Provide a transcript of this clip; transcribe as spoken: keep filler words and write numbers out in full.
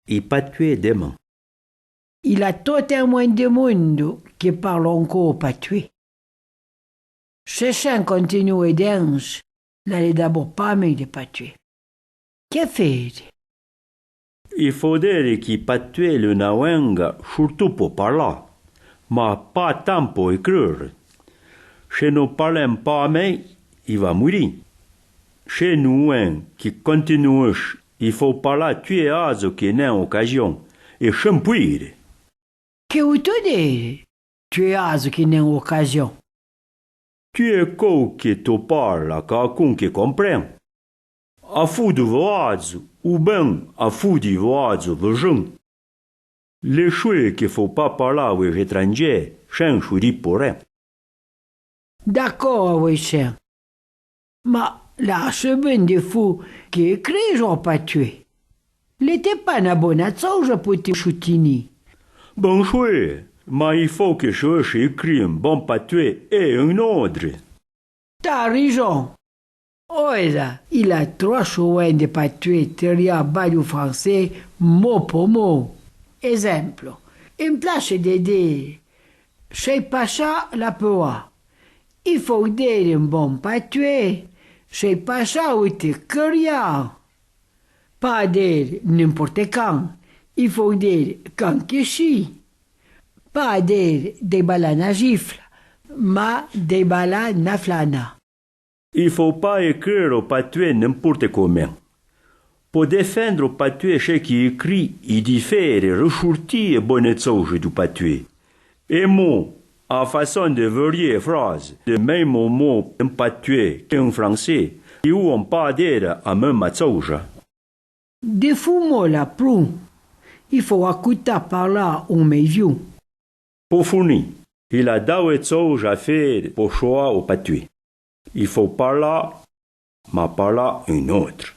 I patoué deman. I l'a tot un mouin de moundo que parlon co patoué. Se chin continoué dinse, l'a le d'abor pa mé de patoué. Que fére? I fodré que patoué l'é na ouinga surtou po parlà, ma pa tan po écrire. Se no parlèn pa mé, i va mouri. Se no ouin que continouéche, i fo parlà tué azo que n'in ocasion, é chin pouire. Que ou to dére, tué azo que n'in ocasion? Tué cou que to parle a cacun que comprin. A fou de vo azo, ou bin a fou di vo azo vejin. Le choué que fo pa parlà oué étrangé, chin chouri po rin. D'acor, oué chin. Ma l'a che bin de fou que écrijon o patoué. L'été pa na bona tsouja po te choutini. Bon choué, ma i fo que che écri un bon patoué é un odre. T'a rijon. Oéza, i l'a troa chouin de patoué, te ria baliu fransé, mo po mo. Ézimplo, in plache de dére, ch'é pachà la peoa, i fo dére in bon patoué, ch'é pachà ou te queria. Pa dére n'importe can, i fo dére can que chi. Pa dére débala na gifla, ma débala na flana. I fo pa écrire o patoué n'importe comin. Po défendre o patoué, che que i écri i di fére rechourti é bone tsouja du patoué. É mo, a fasson de varié fraze, de mémo mo in patoué que in fransé, i ouon pa dére a méma tsouja. De fou mo l'a prou, i fo acoutà parlà un mé viu. Po fourni, i l'a daoué tsouja a fére po choa o patoué. I fo parlà, ma parlà un odre.